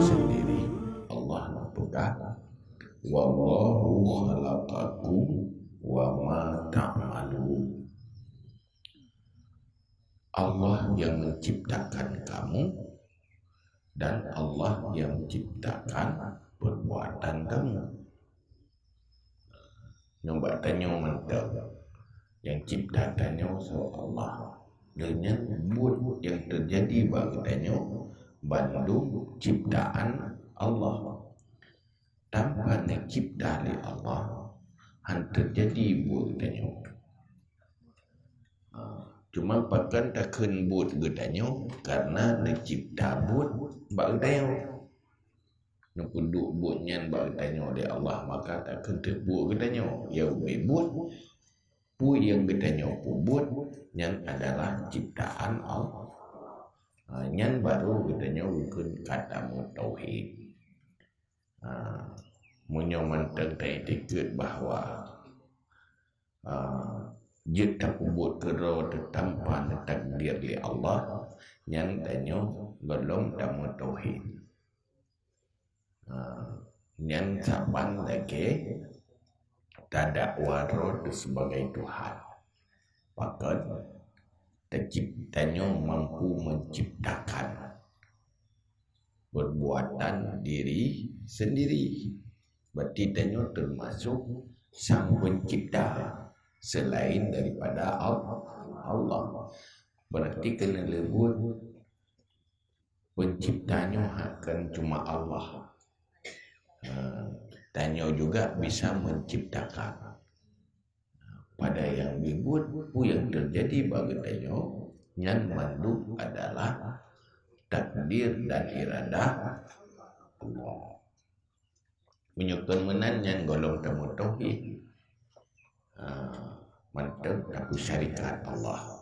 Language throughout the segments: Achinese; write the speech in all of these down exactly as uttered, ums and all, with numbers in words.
sendiri. Allah neupeugah, "Wallahu khalaqakum wa ma ta'malun." Allah yang menciptakan kamu dan Allah yang menciptakan perbuatan kamu. Nyoe bak tanyoe mantong, nyang cipta tanyoe soe Allah. Lheueh nyan buet nyang teujadi bak geutanyoe bandum ciptaan Allah. Tanpa neucipta lé Allah, han teujadi buet geutanyoe. Ha, cuma pakon takheun buet geutanyoe, karena neucipta buet bak geutanyoe. Neupeuduek buet nyan bak geutanyoe lé Allah, maka takheun teuk buet geutanyoe. Ya ubé buet, peue nyang geutanyoe peubuet, nyan adalah ciptaan Allah. Ha, nyan baru geutanyoe geukheun ka tameu tauhid. Ha, meunyoe mantong taiktikeuet bahwa, ha, jeuet tapeubuet keudroe teuh tanpa neutakdir lé Allah, nyan tanyoe gohlom tameu tauhid. Ha, nyan saban lagée tadakwa droe teuh sibagai Tuhan. Pakon? Tacip-, tanyoe mampu menciptakan perbuatan diri sendiri. Berarti tanyoe termasuk sang pencipta selain daripada Al-, Allah. Berarti keuneuk leubuet pencipta nyoe hana cuma Allah. Ha, tanyoe juga bisa menciptakan. Pada nyang geubuet, peue nyang teujadi bak geutanyoe, nyan mandum adalah takdir dan iradah Allah. Meunyoe kon meunan, nyan gohlom tameu tauhid. Ha, mantong tapeusyarikat Allah.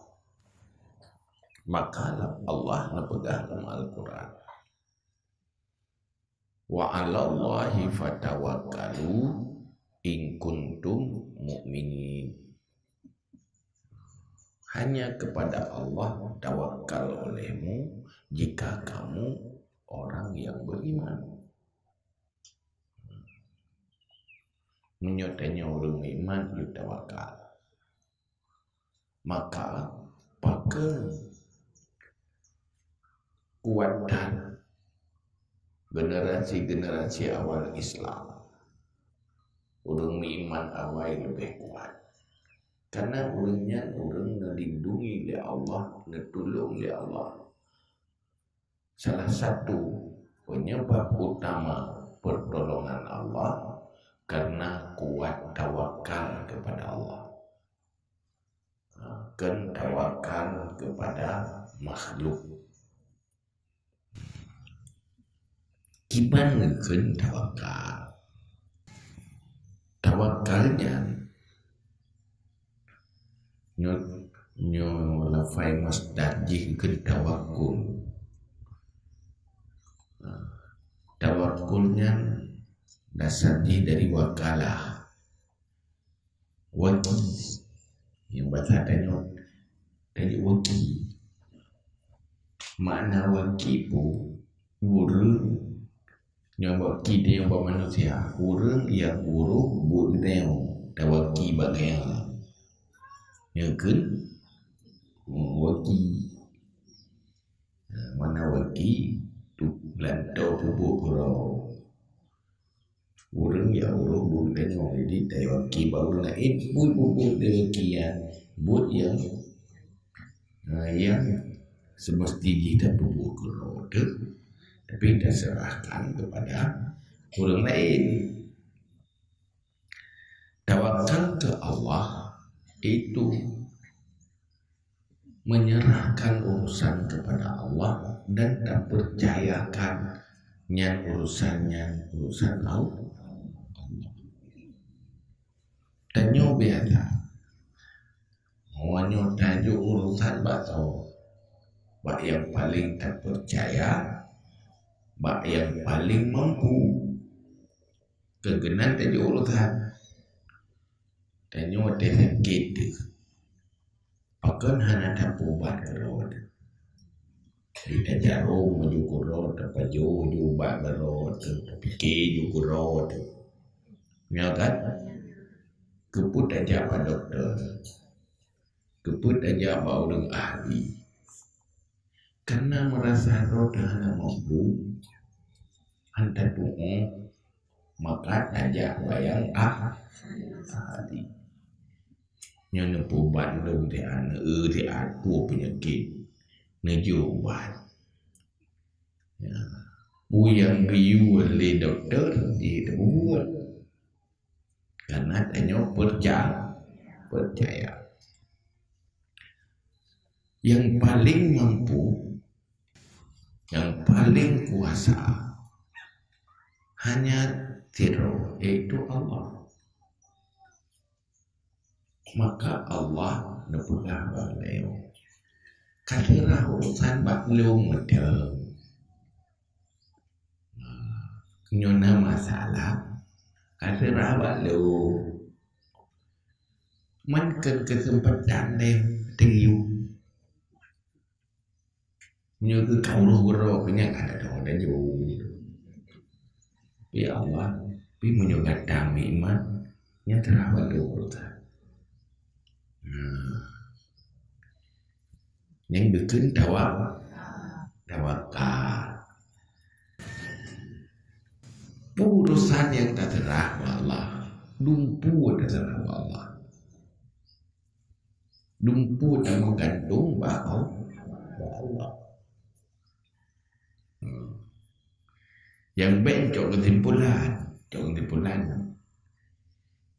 Maka Allah neupeugah lam Al-Quran, "Wa 'alallahi fatawakkalu in kuntum mu'minin." Hanya kepada Allah tawakal olehmu jika kamu orang yang beriman. Meunyoe tanyoe ureuëng meuiman, yue tawakal. Maka, pakon kuat that generasi-generasi awal Islam, ureuëng meuiman awai leubeh kuat. Karena ureuëng nyan ureuëng neulindungi lé Allah, neutulông lé Allah. Salah satu penyebab utama pertolongan Allah karena kuat tawakal kepada Allah. Ha, kon tawakal kepada makhluk. Kiban geukheun tawakal? Tawakal nyan nyoe, nyoe lafai masdar jih geukheun tawakkul. Nah, tawakkul nyan dasar jih dari wakalah. Waki. Nyang bahasa tanyoe, tanyoe waki. Makna waki peue? Ureuëng nyang waki tanyoe bak manusia. Ureuëng nyang uroh buet geutanyoe, tawaki bak geutanyoe. Nyan keuh, oh, waki. Nah, makna waki, tu lantoe peubuet keudroe. Ureuëng nyang uroh buet geutanyoe, jadi tawaki bak ureuëng laén, buet-buet tawaki nyan, buet nyang, ha, nyang semesti jih tapeubuet keudroe teuh, tapi taseurahkan kepada ureuëng laén. Tawakal ke Allah itu menyerahkan urusan kepada Allah dan tapercayakan nyan urusan nyan urusan Allah. Tanyoe biasa, meunyoe tajok urusan bak soe, bak nyang paling tapercaya, bak nyang paling mampu. Keugeunang tajok uroe that. Tanyoe watée sakét teuh, pakon hana tapeuubat keudroe teuh? Jaroe ju keudroe, tapajoh ju ubat keudroe, tapike ju keudroe. Nyo kan? Keupeue tajak bak dokto? Keupeue tajak bak ureuëng ahli? Karena meurasa droe hana mampu, hana tatuoh, maka tajak bak nyang ah-, ahli. Nyoe neupeuubat lôn, teuh aneuk, teuh aneuk peunyakét, neujok ubat. Ya. Peue nyang geuyue lé dokto jih teupeubuet. Karena tanyoe perca-, percaya. Yang paling mampu, yang paling kuasa, hanya sidroe, yaitu Allah. Maka Allah neupeugah bak lôn, "Ka seurah urusan bak lôn mantong." Nyoe na masalah, ka seurah bak lôn. Man keu keuseumpatan lôn teuyue. Meunyoe keu ka uroe uroe keu nyan ka tadong laju. Ya Allah, tapi meunyoe gata meuiman, nyan teurah bak lôn urusan. Nah. Nyang geukheun tawa-, tawakal. Peue urusan nyang taseurah bak Allah, dumpeue taseurah bak Allah. Dumpeue tameugantung bak Allah, bak Allah. Hmm. Nyang bèk cok keusimpulan, cok keusimpulan.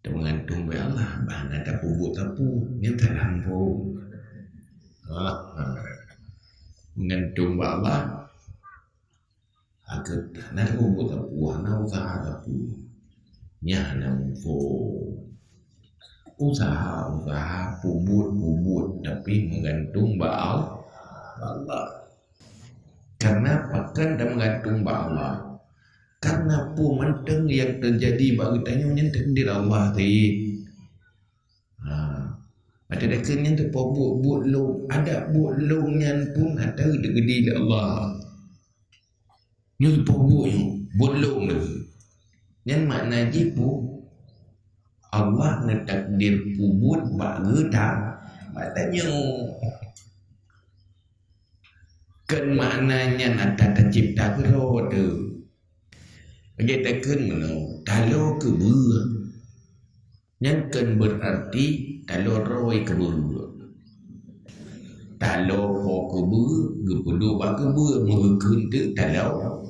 Tameugantung bak Allah, bah na tapeubuet sapeue, nyan salah pun. Ah, ah. Meugantung bak Allah, akhé hana tapeubuet sapeue, hana useuha sapeue. Nyan hana muphom. Useuha, useuha, peubuet, peubuet, tapi meugantung bak Al-, bak Allah. Karena pakon tameugantung bak Allah? Karena peue mantong nyang teujadi bak geutanyoe nyan takdir Allah cit. Ha. Watèe takheun nyan teupeubuet buet lôn, adak buet lôn nyan pun ata teukeudi lé Allah. Nyoe peubuet nyoe, buet lôn lé. Nyan makna jih peue? Allah neutakdir peubuet bak geuta-, bak tanyoe. Kon makna nyan ata tacipta keudroe teuh. Lagèe takheun meunoe, taloe keubeue. Nyan kon beurati taloe rhoi keubeue. Taloe po keubeue geupeuduek bak keubeue, meugeukheun teuk taloe,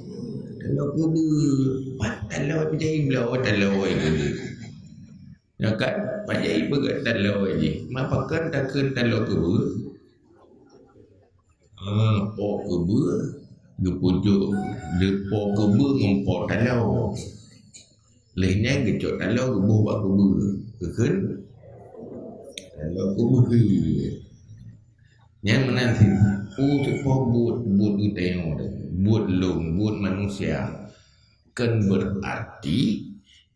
taloe keubeue. Pat taloe jai bloe taloe keubeue. Nyoe kan, pat jai peugah taloe jih. Ma pakon takheun taloe keubeue? Ah, po keubeue, geupeujok, geupo keubeue ngon po taloe. Lheueh nyan geucok taloe geuboh bak keubeue. Geukheun taloe keubeue. Nyan meunan cit, peue teuh buet, buet geutanyoe, buet lôn, buet manusia. Kon beurati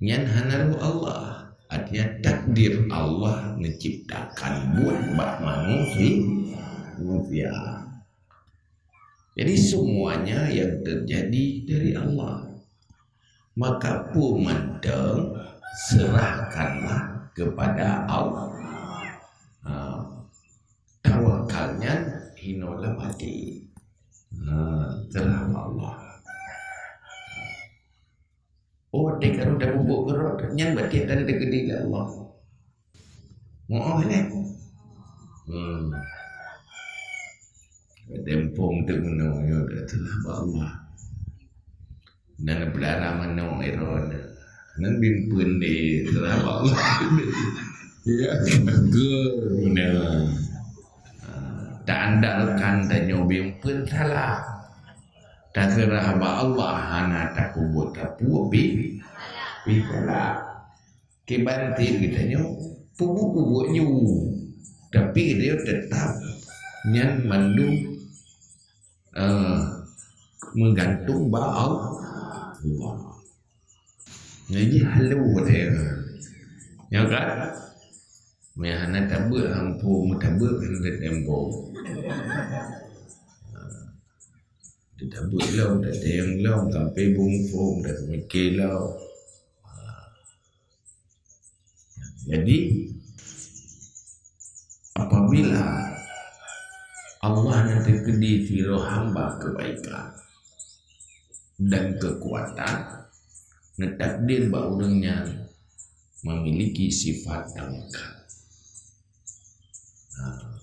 nyan hana roh Allah. Artinya, takdir Allah menciptakan buet bak manusi-, manusia. Jadi, semuanya yang terjadi dari Allah. Maka, peue mantong serahkanlah kepada Allah. Ha. Tawakal nyan hinoe lam até. Ha, seurah bak Allah. Oh, dek karu dah bubuk kerot, nyan berarti dah dikeudi lé Allah. Moh lé. Hmm. Dempong tu meunoe, ya, dah seurah bak Allah. Dan pelihara manok ero na. Nan bimpeun di seurah bak Allah. Ya, ke na. Ah, taandalkan tanyoe bimpeun salah. Taseurah bak Allah, hana tapeubuet sapeue pi, pi salah. Kiban ti geutanyoe peubuet-peubuet ju, tapi geutanyoe teutap nyan mandum, eh, meugantung bak Allah. Jadi halo watèe nyoe kan? Meuhana tabeuet amphon, meutabeuet hana tempo. Tabuet lom, tateueng lom, sampai bungkôh, tapeumike lom. Jadi, apabila Allah neuteukeudi sidroe hamba keubaikan dan keukuatan, neutakdir bak ureuëng nyan memiliki sifat tawakal. Nah,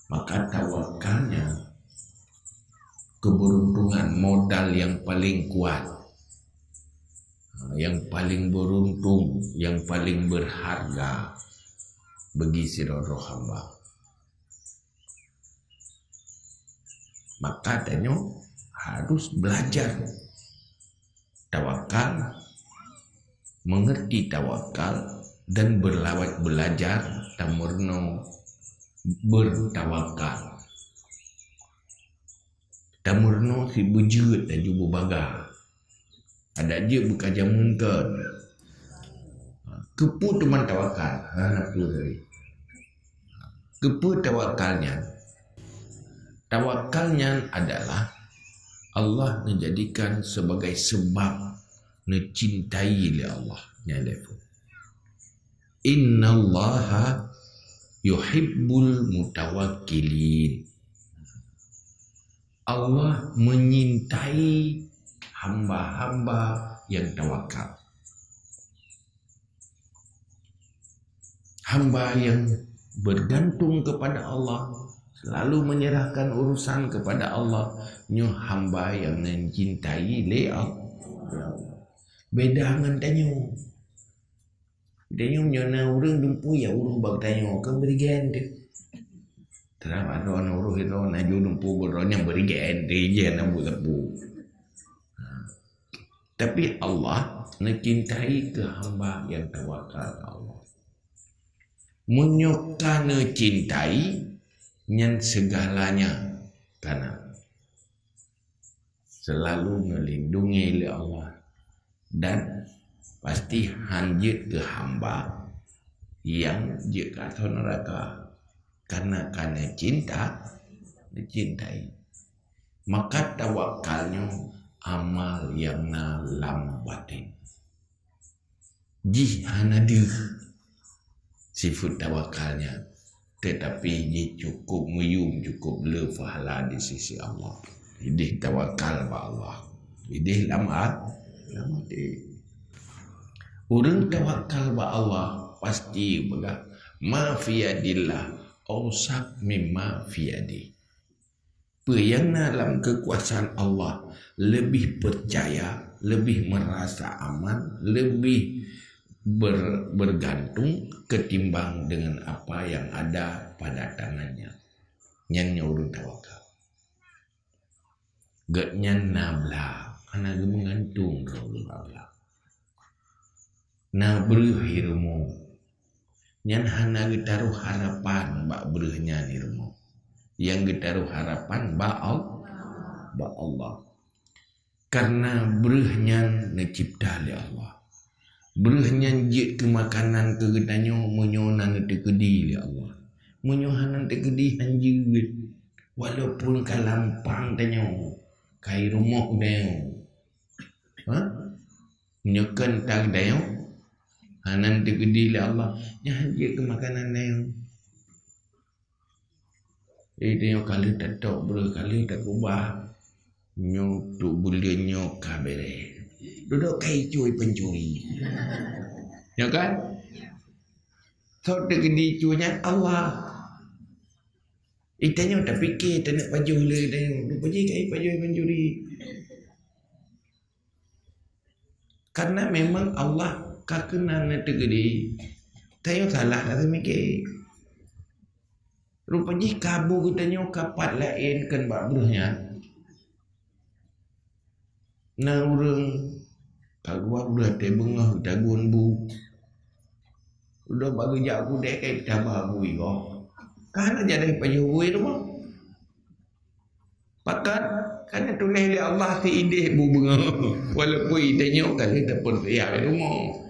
maka tawakal nyan keberuntungan, modal yang paling kuat, yang paling beruntung, yang paling berharga bagi sidroe hamba. Maka tanyoe harus belajar tawakal, mengerti tawakal, dan berlawat belajar tameurunoe bertawakal. Tameurunoe sibeujeuet laju beubaga. Adak jeuet beukajameun kon. Keupeue teuma tawakal? Ha, na peue tadi? Keupeue tawakal nyan? Tawakal nyan adalah Allah menjadikan sebagai sebab neucintai lé Allah. Nyan lé peue? Innallaha yuhibbul mutawakkilin. Allah menyintai hamba-hamba yang tawakal. Hamba yang bergantung kepada Allah, selalu menyerahkan urusan kepada Allah, nyoe hamba yang neucintai lé Allah. Beda ngon tanyoe. Tanyoe nyoe na ureuëng dumpeue ya ureuëng bak tanyoe, kan bri gen tu. Terang ada orang urus itu, na ju dumpeue bak droe nyan bri gen tu, ijin na bu tepu. Ha. Tapi Allah neucintai keu hamba yang tawakal keu Allah. Meunyoe ka neucintai, nyan segalanya kana. Selalu neulindungi lé Allah, dan pasti han jeuet keu hamba nyang jeuet keu asoe neuraka, karena ka neucinta, neucintai. Maka tawakal nyoe amal nyang na lam batin. Jih hana deuh sifeuet tawakal nyan, tetapi jih cukup meuyum, cukup le pahala di sisi Allah. Ideh tawakal bak Allah. Ideh lam at-, lam até. Ureuëng tawakal bak Allah pasti peugah, "Ma fi yadillah awsaq mimma fi yadi." Peue nyang na lam keukuasaan Allah lebih percaya, lebih merasa aman, lebih ber-, bergantung ketimbang dengan apa yang ada pada tangannya. Nyan nyang ureuëng tawakal. Gobnyan na blah, hana geumeugantung droe bak blah. Na breueh i rumoh. Nyan hana geutaroh harapan bak breueh nyan i rumoh. Nyang geutaroh harapan bak Al-, bak Allah. Karena breueh nyan neucipta lé Allah. Breueh nyan jeuet keu makanan keu geutanyoe meunyoe na neuteukeudi lé Allah. Meunyoe hana neuteukeudi, han jeuet. Walaupun ka lampang tanyoe, ka i rumoh tanyoe. Ha? Meunyoe kon tang tanyoe, hana neuteukeudi lé Allah, nyan han jeuet keu makanan tanyoe. Jadi, tanyoe ka lheueh tatok breueh, ka lheueh takubah. Nyoe tuk buleuen nyoe ka bereh. Dudoe ka icui pencuri. Ya kan? Soe teukeudi icui nyan? Allah. Itanyoe tapike taneuk pajoh lé tanyoe. Rupajih ka ipajoh pencuri. Karena memang Allah ka keunan neuteukeudi. Tanyoe salah ka teumike. Rupajih kabu geutanyoe ka pat laén kon bak breueh nyan. Na ureuëng ka geuba breueh até beungoh geutagun bu. Udah bak geujak kudée kai taba bu igoh. Ka hana jadi pajoh bu i rumoh. Pakat, kan tuléh lé Allah si ideh bu beungoh. Walaupun ideh nyoe ka lheueh tapeusiap i rumoh.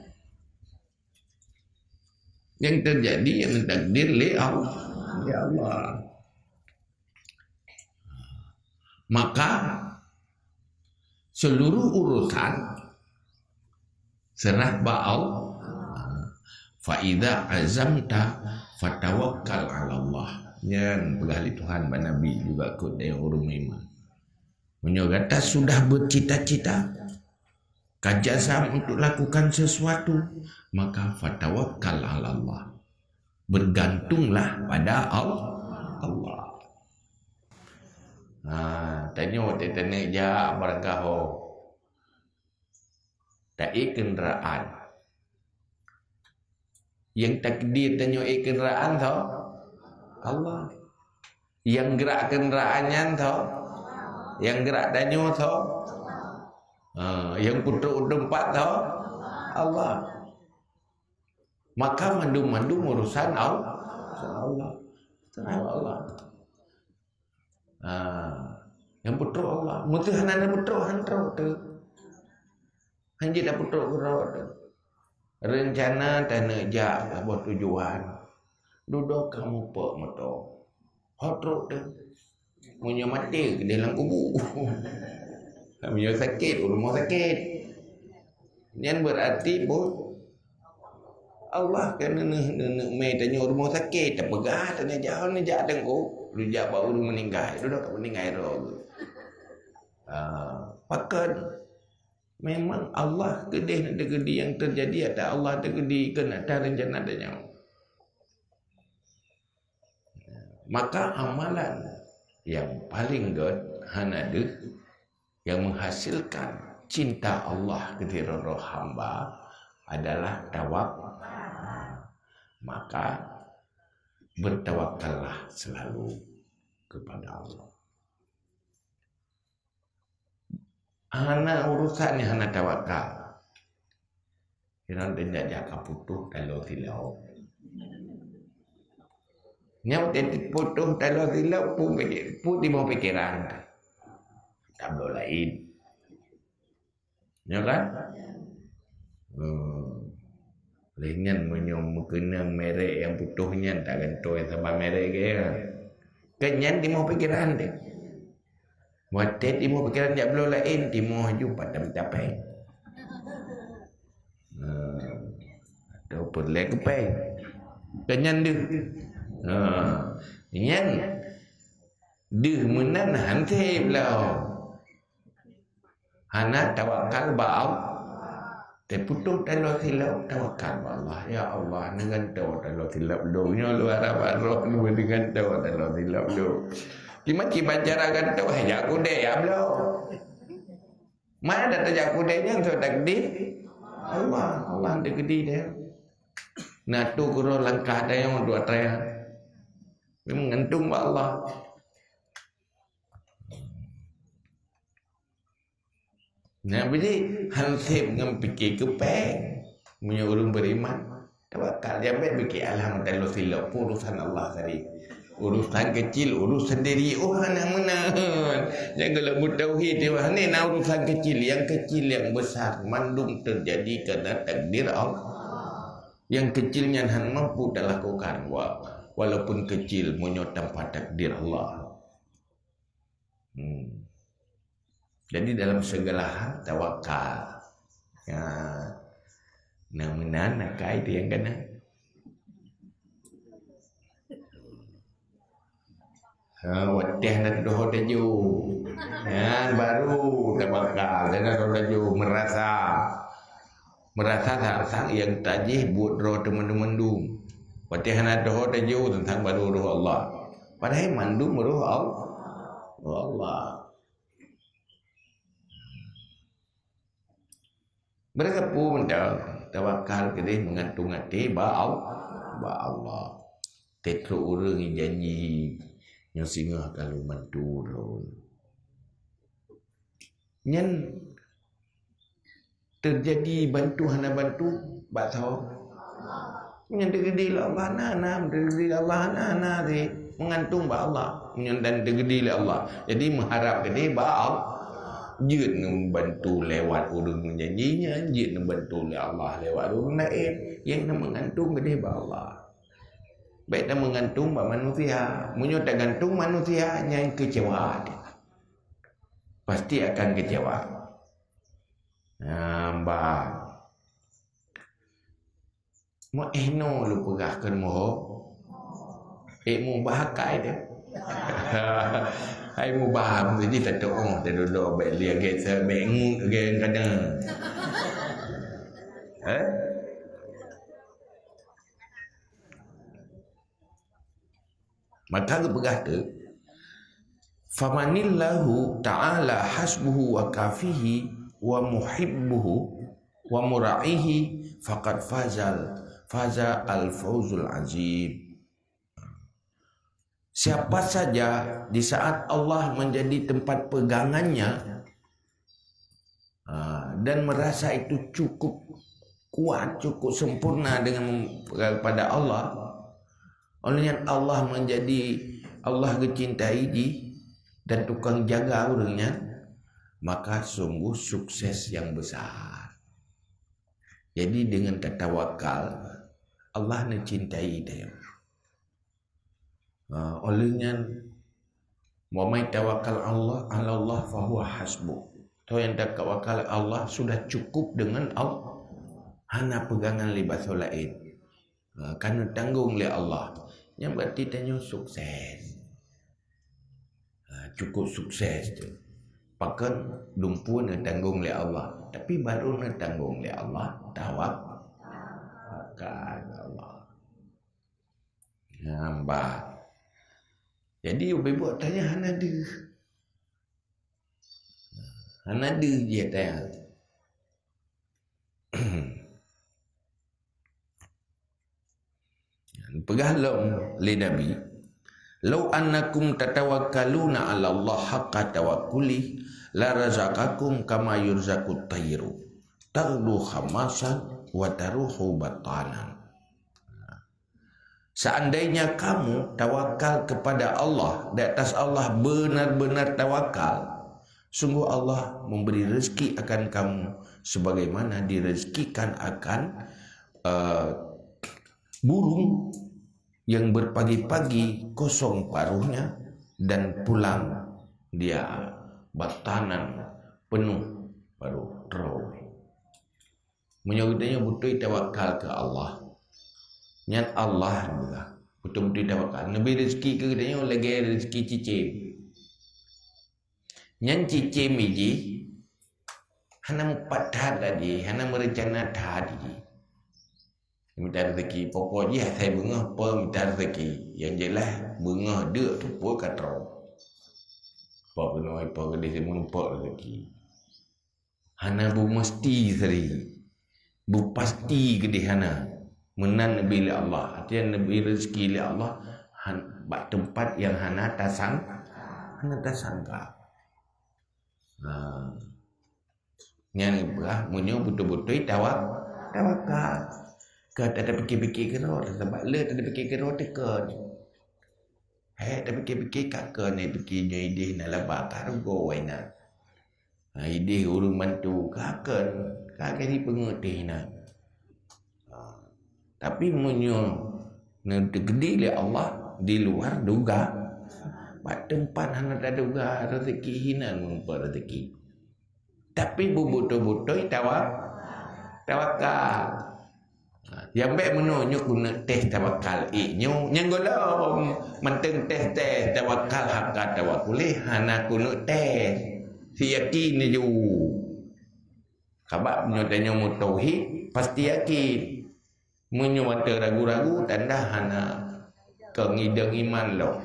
Yang terjadi, yang takdir lé Allah. Lé Allah. Maka Seluruh urusan serah bak Allah. Fa idza azamta fatawakkal 'ala Allah. Nyan peugah lé Tuhan bak Nabi juga keu ureuëng meuiman. Meunyoe gata sudah bercita-cita, ka jazam untuk lakukan sesuatu, maka fatawakkal 'ala Allah. Bergantunglah pada Al-, Allah. Ha, tanyoe teuteuneuek jak barangkaho. Ta-, ék keundaraan. Nyang takdir tanyoe ék keundaraan tho Allah. Nyang gerak keundaraan nyan tho. Nyang gerak tanyoe tho. Ha, nyang peutrok teumpat tho Allah. Maka mandum-mandum urusan Al-, urusan Allah. Serah Allah. Ha, nyang peutrok Allah. Meuseuh hana na peutrok, han trok teuh. Han jeuet tapeutrok keudroe teuh. Reuncana taneuk jak saboh tujuan. Dudoe ka mupok moto. Ho trok teuh. Meunyoe maté, keudeh lam kubu. Meunyoe sakét, u rumoh sakét. Nyan beurati pun Allah ka neuneuk, neuneuk mé tanyoe rumoh sakét, tapeugah tanyoe jak, neuneuk jak teungku, neujak bak ureuëng meuninggai, dudoe ka meuninggai droe geuh. Ah, pakon? Memang Allah keudeh na teukeudi, nyang teujadi ata Allah teukeudi, keu na ata reuncana tanyoe. Maka amalan nyang paleng gét hana deuh, nyang menghasilkan cinta Allah keu sidroe-droe hamba adalah tawak-, maka bertawakallah selalu kepada Allah. Hana urusan nyang hana tawakal. Sidroe teunjak jak ka putôh taloe silau. Nyan watée putôh taloe silau, peue pike-, peue timoh pikeran? Tabloe laén. Ya kan? Hmm. Lheueh nyan meunyoe meukeunong merek nyang putôh nyan, tagantoe saban merek geuh. Kan nyan timoh pikeran teuh. Watée timoh pikeran jak bloe laén, timoh ju pat tamita péng. Ha. Atau peureulée keu péng. Kan nyan deuh. Ha. Nyan deuh meunan han sép lom. Hana tawakal bak Allah. Teuputoh taloe silau, tawakal bak Allah. Ya Allah, neugantoe taloe silau lôn. Nyoe luwa raba roh lôn neugantoe taloe silau lôn. Kiban-kiban cara gantoe, hai jak kudée ya bloe. Mana dah tajak kudée nyan soe takdir? Allah, Allah teukeudi deh. Nah, tu kuro langkah dayong dua tayang. Meugantung bak Allah. Nah, jadi han sép ngon pike keu péng. Meunyoe ureuëng beriman, tawakal, jangan pike alah meutalô silop, urusan Allah tadi. Urusan kecil, urus sendiri. Oh, hana meunan. Jangan kalau mutauhid, dia hana na urusan kecil. Yang kecil, yang besar, mandum terjadi karena takdir Allah. Yang kecil nyan han mampu talakukan, wa-, walaupun kecil, meunyoe tanpa takdir Allah. Hmm. Jadi dalam segala hal tawakal. Ya. Nah, meunan akai tu yang kena. Ha, watée na tudoh taju. Nyan baru tawakal, na tudoh taju, merasa. Merasa sang-sang nyang tajih buet droe teumandum-mandum. Watée hana tudoh taju teuntang baru roh Allah. Padahai mandum roh Allah. Roh Allah. Meureuka peue mantong, tawakal keudeh meugantung até bak Al-, bak Allah. Teutrok ureuëng janji nyoe singoh ka lôn bantu lôn. Nyan teujadi bantu hana bantu bak soe? Meunyoe teukeudi lé Allah, na, na, teukeudi lé Allah, na, na, di, meugantung bak Allah. Meunyoe dan teukeudi lé Allah. Jadi, meuharap keudeh bak Allah. Jeuet neubantu lewat ureuëng meujanji nyan, jeuet neubantu lé Allah lewat ureuëng laén. Nyang na meugantung keudeh bak Allah. Bék na meugantung bak manusia. Meunyoe tagantung manusia, nyan keucewa. Pasti akan kecewa. Nyan bah. Meu'éh noe lôn peugah keu moho. Eh, mubah akai teuh. Hai mubah, jadi tatu'oh, tadudok bèk lé, gèt, bèk ngut, gèt kadang. Eh? Maka geupeugah teuk, "Famanillahu ta'ala hasbuhu wa kafihi wa muhibbuhu wa mura'ihi faqad fazal, faza al-fawzul azim." Siapa saja di saat Allah menjadi tempat pegangannya, ha, dan merasa itu cukup kuat, cukup sempurna dengan mem-, kepada Allah, oleh nyan Allah menjadi, Allah geucintai jih dan tukang jaga ureueng nyan, maka sungguh sukses yang besar. Jadi dengan tatawakal, Allah neucintai tanyoe. Ha, oleh nyan, "Wa may tawakkal Allah, 'alallah fahuwa hasbuh." Toh nyang tatawakal Allah sudah cukup dengan Allah. Hana peugangan lé basoe laén. Ha, ka neutanggong lé Allah. Nyan berarti tanyoe sukses. Ha, cukup sukses tu. Pakon dumpeue neutanggong lé Allah. Tapi baru neutanggong lé Allah, tawak-, tawakal Allah. Nyan bah. Jadi, ubé buet tanyoe hana deuh. Hana deuh jih tanyoe. Peugah lom lé Nabi, "Lau annakum tatawakkaluna 'alallah haqqa tawakkulih, la razaqakum kama yurzaqut thairu, taghdu khamasan wa taruhu batanan." Seandainya kamu tawakal kepada Allah, di atas Allah benar-benar tawakal, sungguh Allah memberi rezeki akan kamu sebagaimana direzekikan akan, eh, burung yang berpagi-pagi kosong paruhnya dan pulang dia batanan penuh paruh droe. Meunyoe geutanyoe beutôi tawakal keu Allah, nyan Allah geupeugah, beutôi-beutôi tawakal. Neubri rezeki keu geutanyoe lagèe rezeki cicém. Nyan cicém jih hana meupat that lagèe, hana meurencana that jih. Mita rezeki, pokok jih asai beungoh peue mita rezeki. Nyang jeulaih beungoh deuk teupeu ka troh. Pok keunoe, pok keudeh, simeung pok rezeki. Hana beumeusti siri, beupasti keudeh hana. Meunan neubri lé Allah. Artinya neubri rezeki lé Allah han-, bak teumpat nyang hana tasang-, hana tasangka. Ha. Nyan geupeugah, meunyoe beutôi-beutôi tawa-, tawakal. Ka tapikir-pikir keudroe, sabab le tapikir keudroe teuka. Hai tapikir-pikir ka keu nyoe pike nyoe ideh na laba ka rugoe na. Ha, ideh ureueng bantu ka keu, ka keu dipeungeut teuh na. Ha, tapi meunyoe neuteukedi lé Allah di luar duga, bak teumpat hana taduga rezeki hinan meumpa rezeki. Tapi beubeutôi-beutôi tawa-, tawakal. Ha, nyang bèk meunoe nyoe keuneuk tes tawakal ék nyoe. Nyang gohlom mantong tes-tes tawakal haka tawakuli hana keuneuk tes. Siyakin laju. Sabab meunyoe tanyoe meutauhid, pasti yakin. Meunyoe mantong ragu-ragu, tanda hana keu ngidong iman lom.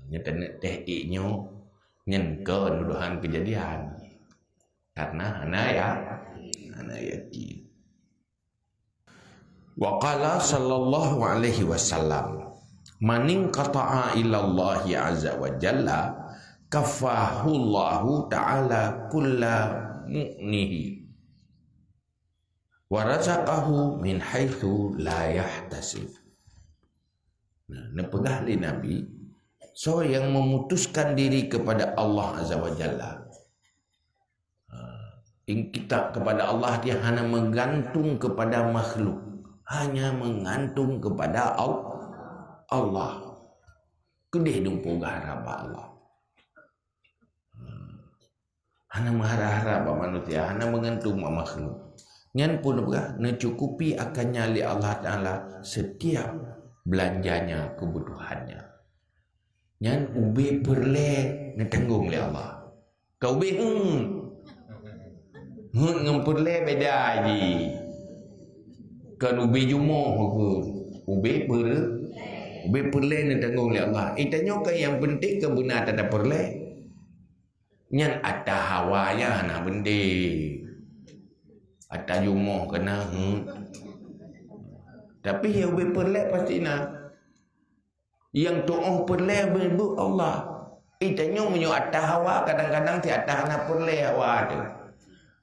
Nyoe taneuk teh ék nyoe, nyan keu nuduhan keujadian. Karena hana ya, hana yakin. Wa qala sallallahu alaihi wasallam, "Maninqata'a ilallahi azza wa jalla, kaffahullahu ta'ala kulla mu'nihi." Wa razaqahu min haitsu la yahtasib. Nah, neupeugah lé Nabi, soe nyang memutuskan diri kepada Allah Azza wa Jalla, ha, inkitab kepada Allah, dia hana meugantung kepada makhluk, hanya meugantung kepada Al-, Allah. Keudeh dumpeue geuharab bak Allah. Ha. Hana meuharap-harap bak manusia, hana meugantung bak makhluk. Nyan pun neupeugah, neucukupi akannya lé Allah Taala setiap belanjanya, kebutuhannya. Nyan ubé peureulée neutanggong lé Allah. Ka ubé heuet. Heuet ngon peureulée beda jih. Kon ubé jumoh heuet. Ubé peureulée, ubé peureulée neutanggong lé Allah. Eh, tanyoe kan nyang penting kan beuna ata peureulée. Nyan ata hawa nyan hana bendeh. Ata jumoh keunan, hmm. Tapi nyang ubé peureulée pasti na. Nyang tuoh peureulée beuet Allah. Eh, tanyoe meunyoe ata hawa, kadang-kadang si ata hana peureulée hawa teuh.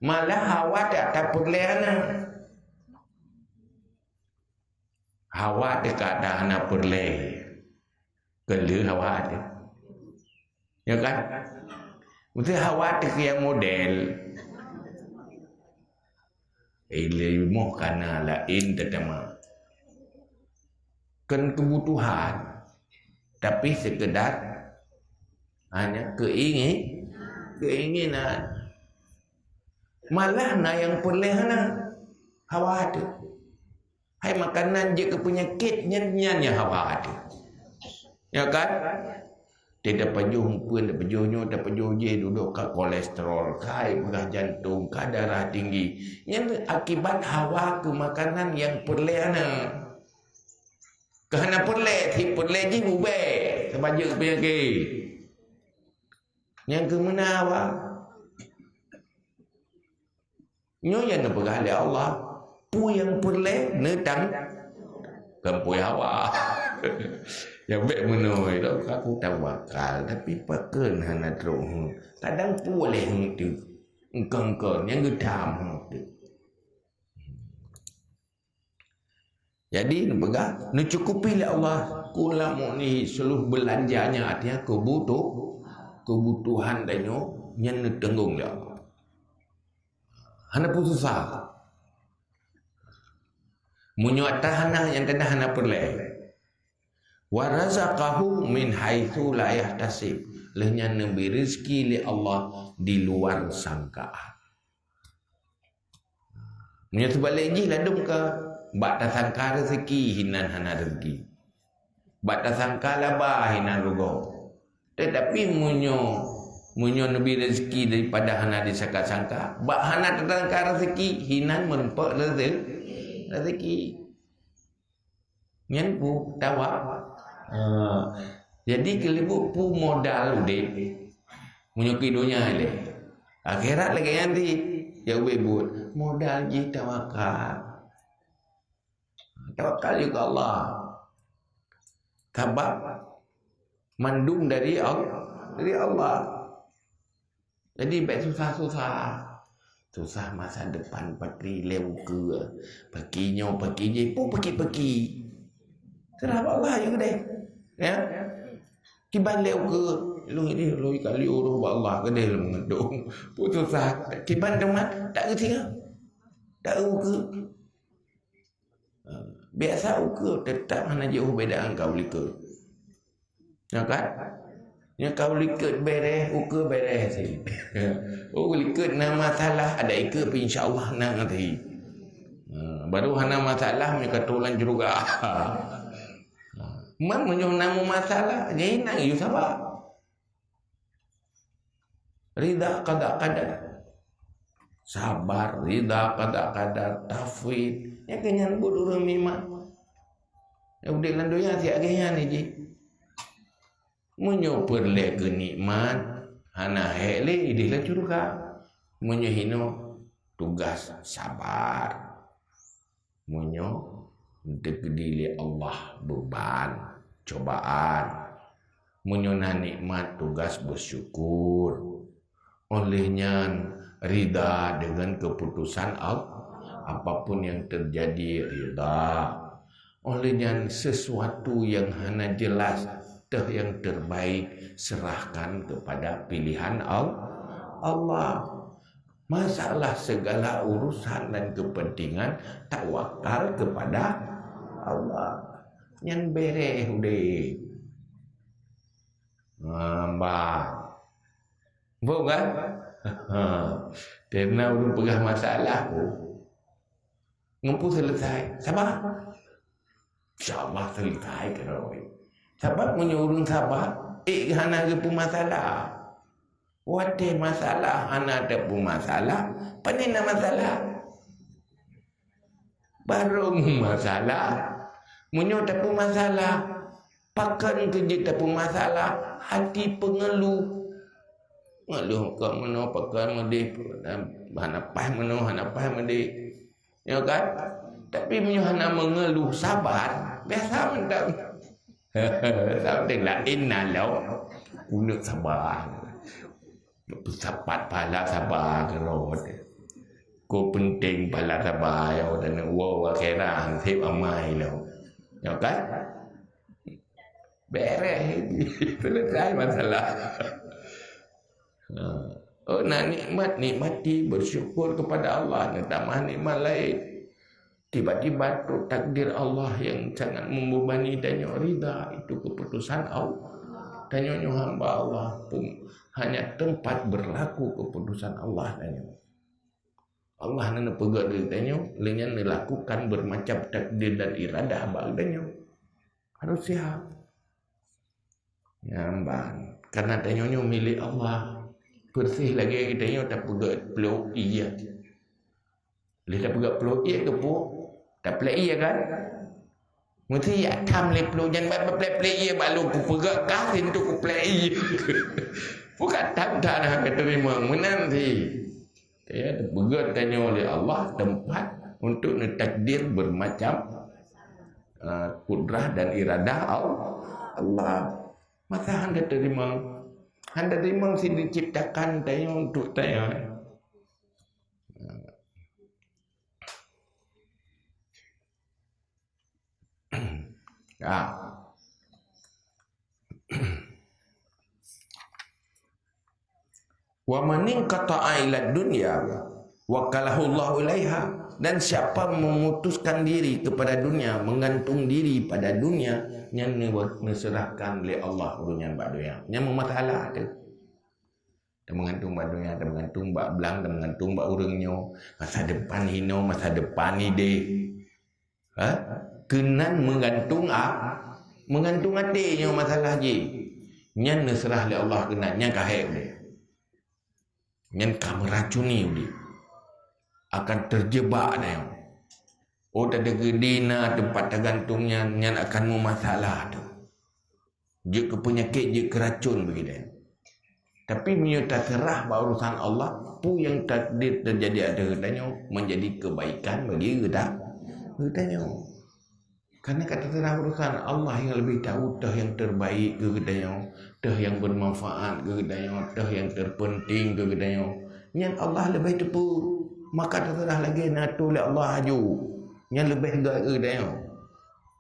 Malah hawa teuh ata peureulée hana. Hawa teuh ka ata hana peureulée. Keu lheueh hawa teuh. Ya kan? Mesti hawa teuh nyang model. Ileumoh kana laén teutama. Kon keubutuhan, tapi seukeudar hanya keuingi-, keuinginan. Malah na nyang peureulée hana hawa teuh. Hai makanan jeuet keu peunyakét nyan, nyan nyang hawa teuh. Ya kan? Teuh tapajoh mupeuen, tapajoh nyoe, tapajoh jéh, dudoe ka kolesterol, ka peugah jantong, ka darah tinggi. Nyan akibat hawa keu makanan nyang peureulée hana. Keu hana peureulée, si peureulée jih ubé, sabab jeuet keu peunyakét. Nyang keu meunan hawa. Nyoe nyang neupeugah lé Allah, peue nyang peureulée neutang, kon peue hawa. Nyang bék meunoe lom, ka kutawakal, tapi pakon hana trok heuet. Kadang peue lé heuet teuh, engkon-kon nyang geutam heuet teuh. Jadi, neupeugah, neucukupi lé Allah, kulla mu'nihi, seluruh beulanja nyan, artinya keubutuh-, keubutuhan tanyoe nyan neuteunggong lé Allah. Hana peususah. Meunyoe ata hana, nyang teuntang hana peureulée. Wa razaqahu min haitsu la yahtasib. Lheueh nyan neubri rezeki lé Allah di luar sangkaan. Meunyoe seubalek jih ladôm ka, bak tasangka rezeki hinan hana rezeki. Bak tasangka laba hinan rugoe. Teutapi meunyoe, meunyoe neubri rezeki daripada hana disangka-sangka, bak hana tasangka rezeki hinan meurumpok reze-, rezeki. Nyan peue tawa-, ha. Jadi keuleubuk peue modal udeb. Meunyoe keu donya ilée. Akhirat lagée nyan cit. Nyang ubé buet. Modal jih tawakal. Tawakal jih keu Allah. Sabab mandum dari Al-, dari Allah. Jadi, bék susah-susah. Susah masa depan, pakri lé ukeue. Pakri nyoe, pakri jéh, peue pakri-pakri. Seurah bak Allah, ya keudeh. Ya. Kiban lé ukeue, lôn ini, lôn kali uroh bak Allah, keudeh lôn meudoe. Peue susah. Kiban teuma, tak geutinggai. Tak ukeue. Ha, biasa ukeue teutap hana jiôh beda ngon ka u likot. Ya kan? Nyoe ka u likot bereh, ukeue bereh cit. Oh, u likot na masalah, adak ikeue pih insya Allah na ngon cit. Ha, baru hana masalah, meunyoe ka troh lam syeuruga. Ha, man meunyoe na masalah, jadi na yue sabar. Ridha qada qadar. Sabar, ridha qada qadar, tafwid. Nyang keu nyan buet ureuëng meuiman. Nyang udeb lam donya siat lagée nyan jih. Meunyoe peureulée keu nikmat, hana hék lé ideh lam syeuruga. Meunyoe hinoe, tugaih sabar. Meunyoe teukeudi lé Allah beuban, cobaan, meunyoe na nikmat, tugaih beusyukur. Óh lheueh nyan, ridha deungon keuputosan Allah. Apapun nyang teujadi, ridha. Óh lheueh nyan, sesuatu nyang hana jeulaih, teuh nyang terbaik, serahkan kepada pilihan Al-, Allah. Masalah segala urusan dan kepentingan, tawakal kepada Allah. Nyan bereh udeb. Ngambang. Buk kan? Ha, karena ureuëng peugah masalah pun, ngon peue seuleusai? Sabar. Insya Allah seuleusai keudroe. Sabab meunyoe ureuëng sabar, ék hana geupeumasalah. Watée masalah hana teupeumasalah, pane na masalah? Barô masalah. Meunyoe tapeumasalah, pakon keu jeuet tapeumasalah? Hati peungeuluh. Ngeuluh keu meunoe, pakon meudeh, hana paih meunoe, hana paih meudeh. Ya kan? Tapi meunyoe hana meungeuluh, sabar, biasa mantong. Sabar, la inna lau, uneuk sabar. Peusapat pahala sabar keudroe. Ko penting pahala sabar, ya, dan wo akhirat, seb amai lo. Ya kan? Beres. Selesai masalah. Ha. Oh, na nikmat, nikmati, bersyukur kepada Allah, neutamah nikmat lain. Tiba-tiba tu takdir Allah yang sangat membebani tanyoe, rida, itu keputusan Allah. Tanyoe nyoe hamba Allah pun hanya tempat berlaku keputusan Allah tanyoe. Allah na neupeugét keu tanyoe, lé nyan neulakukan bermacam takdir dan iradah bak tanyoe. Harus siap. Nyan ban. Karena tanyoe nyoe milék Allah. Persis lagée geutanyoe tapeugét plôk ié. Lé tapeugét plôk ié keu peue? Taplek ié kan? Meusti jak tham lé plôk nyan, ba-, ba-, plek-plek ié balu kupeugét kah sintu kuplek ié. Bukan tham-tham hana teurimong, meunan si. Ya, tapeugét tanyoe lé Allah tempat untuk neutakdir bermacam, ah, kudrah dan iradah Al-, Allah. Masa hana teurimong, hana teurimong si diciptakan tanyoe untuk tanyoe. Ya. Wa manin qata'a ila dunya wakalahu Allahu ilaiha. Dan siapa memutuskan diri kepada dunia, menggantung diri pada dunia, nyan neu-, neuseurahkan lé Allah ureuëng nyan bak dunia. Nyan meumasalah tu. Tameugantung bak dunia, tameugantung bak blang, tameugantung bak ureuëng nyoe. Masa depan hinoe, masa depan ideh. Ha? Keunan meugantung a-, meugantung até nyoe masalah jih. Nyan neuseurah lé Allah keunan, nyan ka hék udeb. Nyan ka meuracuni udeb. Akan terjebak nyoe. Oh, teudeungoe di na teumpat tagantung nyan, nyan akan meumasalah tu. Jeuet keu peunyakét, jeuet keu racun begitu. Tapi meunyoe taseurah bak urusan Allah, peue nyang takdir teujadi ateueh geutanyoe menjadi kebaikan bagi geuta-, geutanyoe. Karena ka taseurah urusan Allah yang lebih tahu toh yang terbaik keu geutanyoe, toh yang bermanfaat keu geutanyoe, toh yang terpenting keu geutanyoe. Nyan Allah leubeh teupeu. Maka taseurah lagée na atô lé Allah aju. Nyan leubeh gét keu geutanyoe.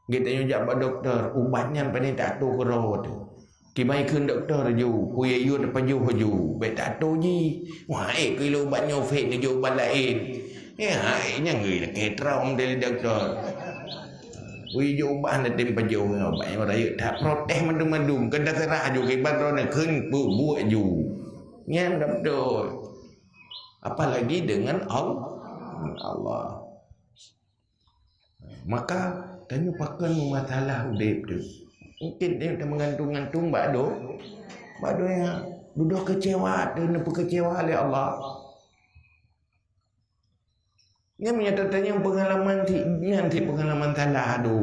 Geutanyoe jak bak dokto, ubat nyan pane taatô keudroe teuh. Kiban kheun dokto ju, kuyue-yue tapajoh ju, bék taatô jih. Wah, ék keu ilée ubat nyoe fek neujok ubat laén. Ya, ék nyang geulakée trom dari dokto. Kuyue jok ubat hana tem pajoh ngon ubat nyang rayeuk that protes mandum-mandum. Keu taseurah ju kiban droeneuh kheun peubuet ju. Nyan dokto. Apalagi dengan Al-, Allah. Maka, tanyoe pakon meumasalah udeb teuh. Mungkin tanyoe tameugantung-gantung bak do-, bak donya. Dudoe keucewa teuh, neupeukeucewa lé Allah. Nyan meunyoe tanyoe peungalaman si, nyan si peungalaman salah tu.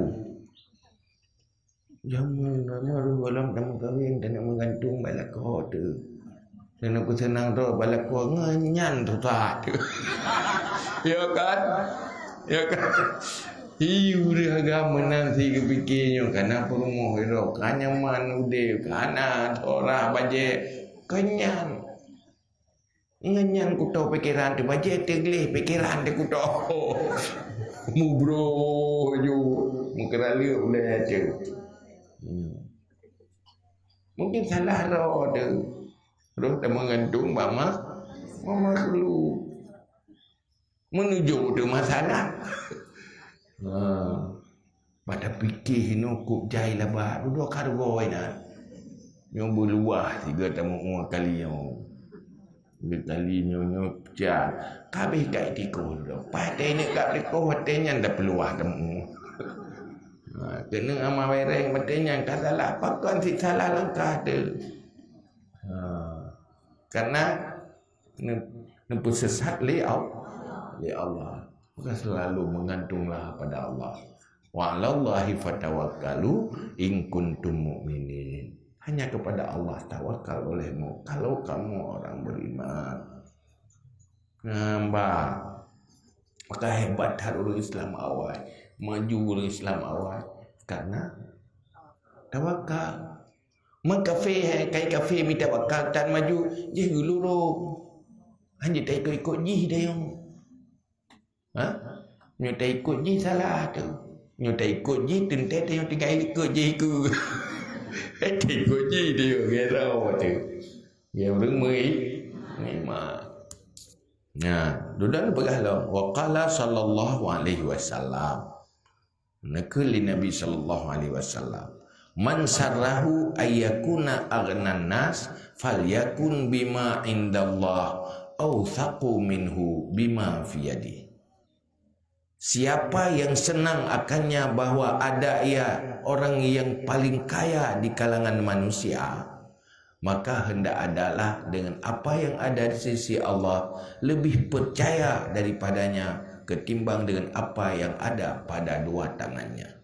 Jameun, jameun roh gohlom tameukawen, taneuk meugantung bak lakoe teuh. Taneuk peuseunang droe bak lakoe, ngon nyan susah teuh. Ya kan? Ya kan? Hi, ureuëng agam meunan si geupike nyoe, ka na peurumoh droe, ka nyaman udeb, ka na seurah bajée, ka nyan. Ngon nyan kuto pikeran teuh, bajée teuh gleh pikeran teuh kuto. Mubroh ju, meukeuraleuek ulée teuh. Hmm. Mungkin salah droe teuh. Roh tameugantung bak ma-, bak makhluk. Meunujok teuh masalah. Ha. Bak tapike hinoe kop jai laba, dudoe kargo inan. Nyoe beuluwah sigoe tameu'ue kali nyoe. Geukali nyoe-nyoe peucah. Ka abéh ka tikoh lom. Paih teuingat ka tikoh watée nyan dah peuluah teumu. Ha, keuneuk ama bereng watée nyan ka salah, pakon cit salah langkah teuh. Ha, karena ne-, neupeusesat lé Al-, lé Allah. Maka selalu mengantunglah pada Allah. "Wa 'alallahi fatawakkalu in kuntum mu'minin." Hanya kepada Allah tawakal olehmu kalau kamu orang beriman. Nampak. Maka hebat that ureuëng Islam awai. Maju ureuëng Islam awai. Karena tawakal. Maka kafé, hai, kai kafé mita wakal tan maju, jih geulurong. Hanya taikot-ikot jih dayong. Ha? Nyoe taikot jih salah tu. Nyoe taikot jih teuntée teuh nyoe tinggai ikot jih ku. Eh, taikot jih tu, gero tu. Ya, ureuëng mui-, mui ma. Nah, dudan peugah lom. Wa qala sallallahu alaihi wasallam. Neukheun lé Nabi sallallahu alaihi wasallam, "Man sarrahu ayyakuna aghnan nas, falyakun bima indallah awsaqu minhu bima fi yadi." Siapa yang senang akannya bahwa ada ia orang yang paling kaya di kalangan manusia, maka hendak adalah dengan apa yang ada di sisi Allah lebih percaya daripadanya ketimbang dengan apa yang ada pada dua tangannya.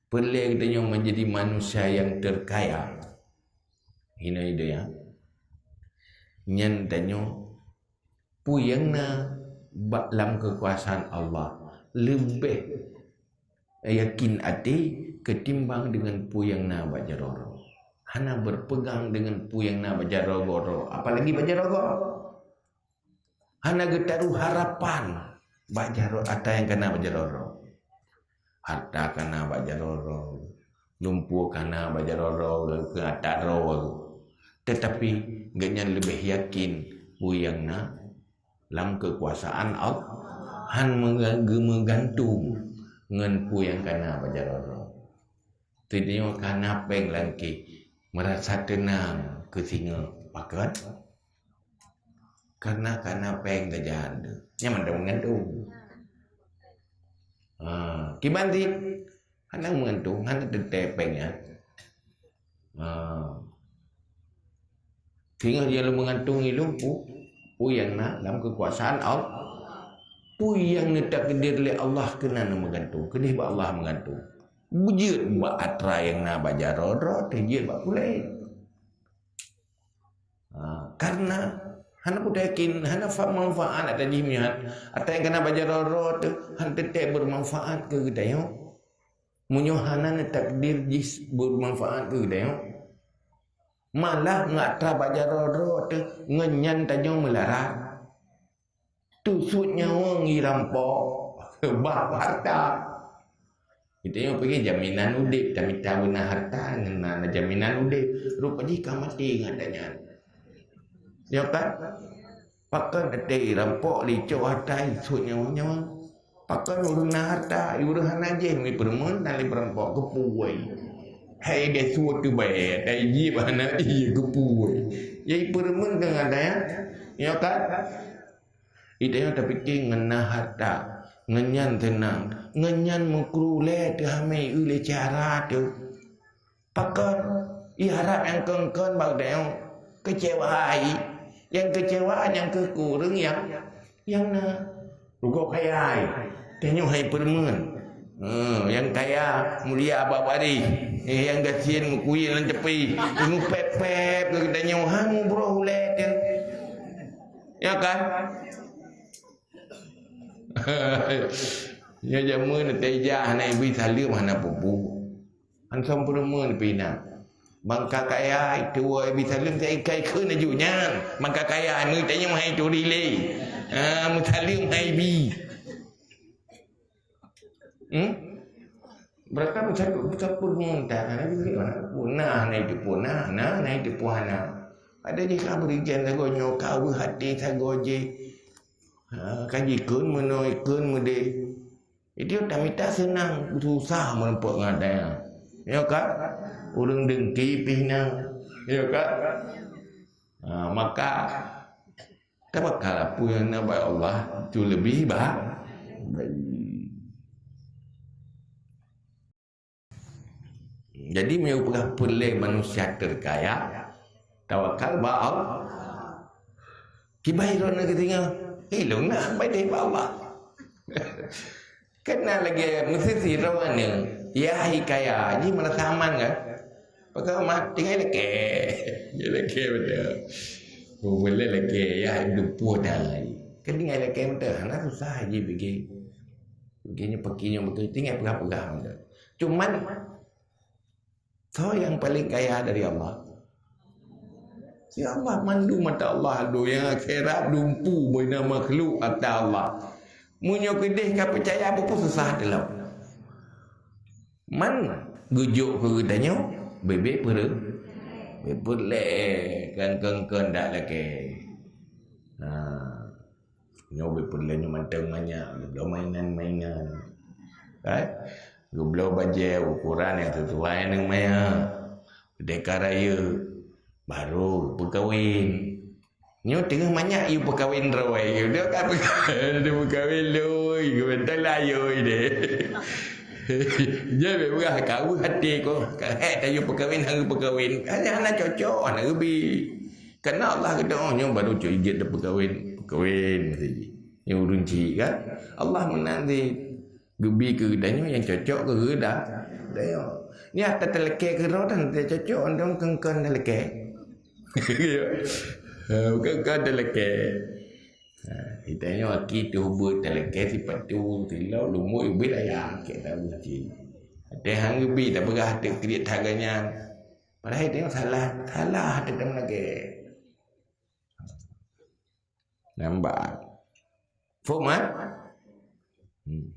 Peureulée geutanyoe menjadi manusia yang terkaya. Hina ide ya. Nyan tanyoe peue nyang na bak lam keukuasaan Allah leubeh yakin até ketimbang dengan peue nyang na bak jaroe droe. Hana berpegang dengan peue nyang na bak jaroe droe, apalagi bak jaroe droe. Hana geutaruh harapan bak jaroe, atra nyang kana bak jaroe droe. Harta kana bak jaroe droe, lumpur kana bak jaroe droe, keu atra droe. Tetapi gobnyan leubeh yakin peue nyang na lam keukuasaan Allah, han meuga-, geumeugantung ngon peue nyang kana bak jaroe droe. Teunyoe kana péng lam kèh, meurasa teunang keu singoh. Pakon? Karena kana péng tajak tu. Nyan mandum meugantung. Ha, kiban cit, hana meugantung, hana teuntée péng nyan. Ha. Singoh jih lôn meugantung ilôn peue, peue nyang na lam keukuasaan Allah. Peue nyang neutakdir lé Allah keunan meugantung, keudeh bak Allah meugantung. Beujeuet bak atra nyang na bak jaroe droe, teujeuet bak puléh. Ha, karena hana peue yakin, hana fa-, manfaat atra jih nyan. Atra nyang kana bak jaroe droe teuh hana teuntée bermanfaat keu geutanyoe. Meunyoe hana neutakdir jih bermanfaat keu geutanyoe, malah ngon atra bak jaroe droe teuh ngon nyan tanyoe meulara. Teusut nyawöng jirampok, bah harta. Geutanyoe pike jaminan udeb, tamita beuna harta ngon na jaminan udeb. Rupa jih ka maté ngon atra nyan. Ya kan? Pakon até rampok licok harta isut nyawa-nyawa. Pakon ureuëng na harta, ureuëng hana jih mi peureumeun dan lé peurampok keupeue. Hai deh suot tu bae, dai jih hana iya keupeue. Jadi peureumeun deungon daya, ya kan? Ita nyang tapike ngon na harta, ngon nyan teunang, ngon nyan meukru lé teuhamé uleh cara tu. Pakon? Iharap nyang kon-kon bak dayong keucewa hai. Nyang keucewa nyang keu kureueng nyang, nyang na. Rugoe kaya hai. Tanyoe hai peureumeun. Hmm, nyang kaya mulia bak waréh. Eh, nyang gasien meukuye lam tepi. Mupép-pép keu tanyoe ha mubroh ulée teuh. Ya kan? Nyoe jameun teujak hana ibi saleuem hana pupu. Hansom peureumeun pih na. Mangka kaya itu ibi saleuem ka ikai kheun laju nyan. Mangka kaya anu tanyong hai turi lé. Ha, meusaleuem hai bi. Hmm? Berapa meusaleuem, meusaleuem peureumeun tak? Hana ibi mana? Punah na itu punah, na, na itu punah na. Ada jih ka berijan sagoe nyoe ka weueh até sagoe jih. Ha, ka jikheun meunoe, ikheun meudeh. Itu tamita seunang, susah meureumpok ngon atra nyan. Ya kan? Ureuëng dengki pih na. Ya kan? Ha, maka tawakal apa yang na bak Allah tu lebih ba-, baik. Jadi, meunyoe peugah peureulée manusia terkaya, tawakal bak Allah. Kiban droeneuh geutinggai, "Eh, lôn na bak Allah." Kan na lagée meusti sidroe aneuk, yah kaya, jih meurasa aman kan? Pakon mak tinggai lakée. Lakée beutôi. Peureulée lakée, yah dumpue dai. Kan tinggai lakée beutôi, hana susah jih bigé. Bigé nyoe paki nyoe beutôi, tinggai peugah-peugah beutôi. Cuman, soe nyang paleng kaya dari Allah? Ya Allah, mandum ata Allah, donya akhirat dumpu bak makhluk ata Allah. Meunyoe keudeh ka peucaya, peue susah teulom. Man geujok keu geutanyoe, bèk-bèk peureu-, bèk peureulée, kan, kan, kan dak lakée. Ha. Nyoe bèk peureulée nyoe mantong manyak, geubloe mainan-mainan. Kan? Geubloe bajée ukuran nyang sesuai ngon manyak. Merdeka raya, baru peukawen. Nyoe teungoh manyak yue peukawen droe, yue dah ka peukawen loi, geubeutôi lah yue deh. Jadi bèk peugah kaweuh até ko, ka hék tayue peukawen, hana peukawen. Hana, hana cocok, hana geubi. Karena Allah geudoe nyoe baru cok jeuet dah peukawen, peukawen meusti jih. Nyoe ureueng chik kan? Allah meunan di geubi keu geutanyoe nyang cocok keu geuda-, geutanyoe. Nyan ata talakée keudroe tan cocok, andong kengkon talakée. Ha, bukan kau talakée. Ha, geutanyoe aki tuh buet talakée sipatu, silau, lumboi, ubit ayam, kek tahu cik. Ada hang geubi, tak peugah hati kriet harga nyan. Padahai tanyoe salah, salah hati tanyoe lagée. Nampak. Faham, kan? Hmm.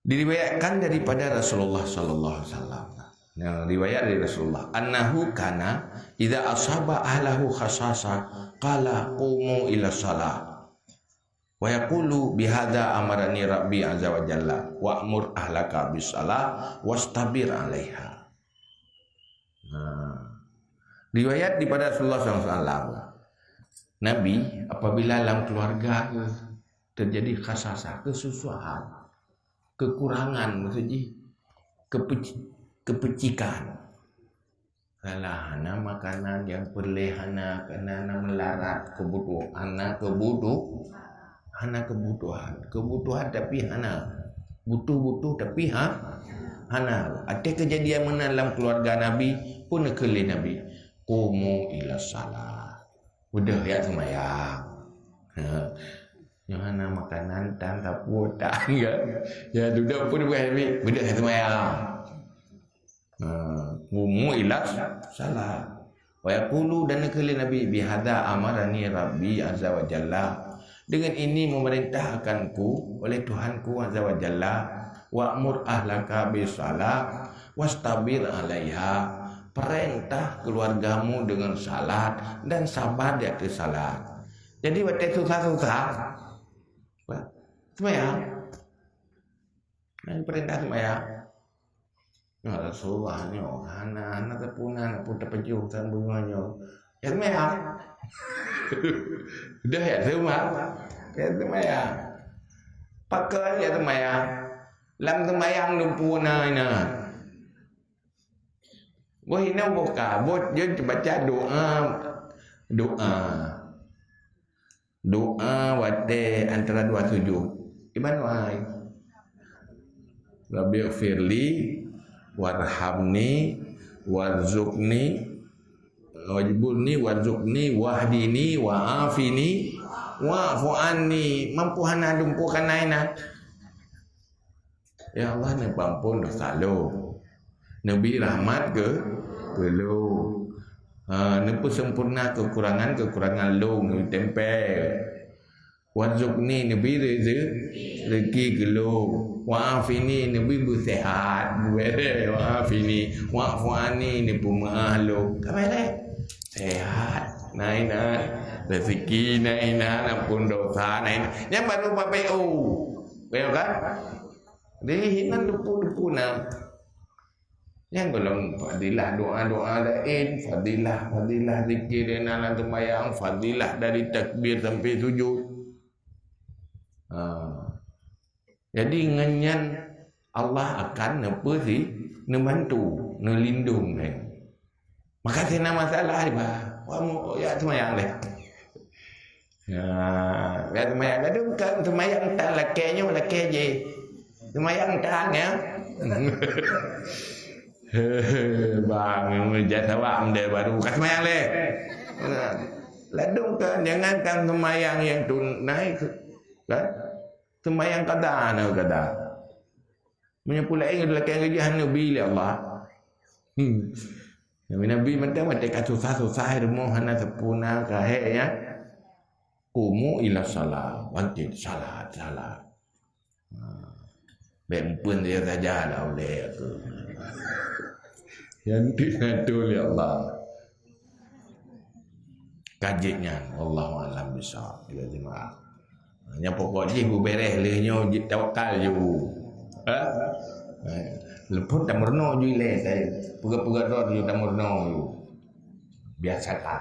Diriwayatkan daripada Rasulullah sallallahu alaihi wasallam. Nah, riwayat dari Rasulullah, "Annahu kana idza asaba ahlahu khasasa, qala, 'Qumu ila shalah.' Wa yaqulu, 'Bihadza amarani Rabbi azza wa jalla, wa'mur ahlaka bis shalah wastabir 'alaiha.'" Nah, riwayat daripada Rasulullah sallallahu alaihi wasallam. Nabi, apabila lam keluarga terjadi khasasa, kesusahan, kekurangan, maksud jih, kepeci-, kepecikan. Alah, hana makanan nyang peureulée, hana, hana, hana meularat keubutuh-, hana keubutuh-, hana keubutuhan. Keubutuhan tapi hana. Butuh-butuh tapi ha-, hana. Até keujadian meunan lam keuluwarga Nabi, peue neukheun lé Nabi, "Qumu ila shalah." Beudôh jak seumayang. Ha. Nyoe hana makanan tan sapeue tan, kan? Ya, dudoe pun bukan Nabi, beudôh jak seumayang. Ha, qumu ila shalah. Wa yaqulu, dan neukheun lé Nabi, "Bihadza amarani Rabbi azza wa jalla." Dengan ini memerintahkanku oleh Tuhanku azza wa jalla, "Wa'mur ahlaka bis shalah wastabir 'alaiha." Perintah keluargamu dengan salat dan sabar di atas salat. Jadi, watèe susah-susah, seumayang. Nah, perintah seumayang. Ya Rasulullah nyoe, hana, hana teupeu na, na peue teupeujeuet sang beungoh nyoe. Ya seumayang. Dah ya seumayang. Ya seumayang. Pakon ya seumayang. Lam seumayang lumpu na inan. Boh inan boh ka, boh jeuet baca doa. Doa. Doa watèe antara dua sujud. Kiban doa hai? Rabbighfirli warhamni warzuqni, wajburni warzuqni wahdini wa'afini wa'fu anni. Mampu hana lumpu kana inan. Ya Allah, neupeuampôn desya lôn. Neubri rahmat keu, keu lôn. Ha, neupeuseumpurna keukurangan-keukurangan lôn, neutempel. Warzuqni, neubri reze-, rezeki keu lôn. Wa'afini, neubri beuseuhat, beureh. Wa'afini, wa'fu anni, neupeumeu'ah lôn. Ka beureh. Seuhat, na inan. Rezeki na inan, ampôn desya na inan. Nyan baru babeh, oh. Beutôi kan? Jadi, hinan depu-depu na. Nyang golom fadilah doa-doa laén, fadilah, fadilah zikir nyang na lam seumayang, fadilah dari takbir sampai sujud. Ha. Jadi ngon nyan Allah akan neupeusi, neubantu, neulindong kan. Maka sina masalah iba. Wa mu ya seumayang leh. Ya, ya seumayang. Kadang kan seumayang tan lakée nyoe lakée jih. Seumayang tan ya. Bang, jasa wak mendeh baru ka seumayang leh. Ladong kan jangan kan seumayang yang tunai kan. Seumayang kada na kada. Meunyoe pulai lakée geujih hana bi lé Allah. Hmm. Nabi Nabi mantong watée ka susah-susah rumoh hana seupuna ka hék ya. Kumu ila salat, wajib salat, salat. Ha. Bék meupeuen dia saja lah ulée aku. Yang diatur ya Allah. Kajik nyan, wallahu alam bisawab. Ila jemaah. Nyang pokok jih beubereh lé nyoe jih tawakal ju. Ha? Leupot tameurunoe ju ilée tai. Peugah-peugah droe ju tameurunoe ju. Biasa ka.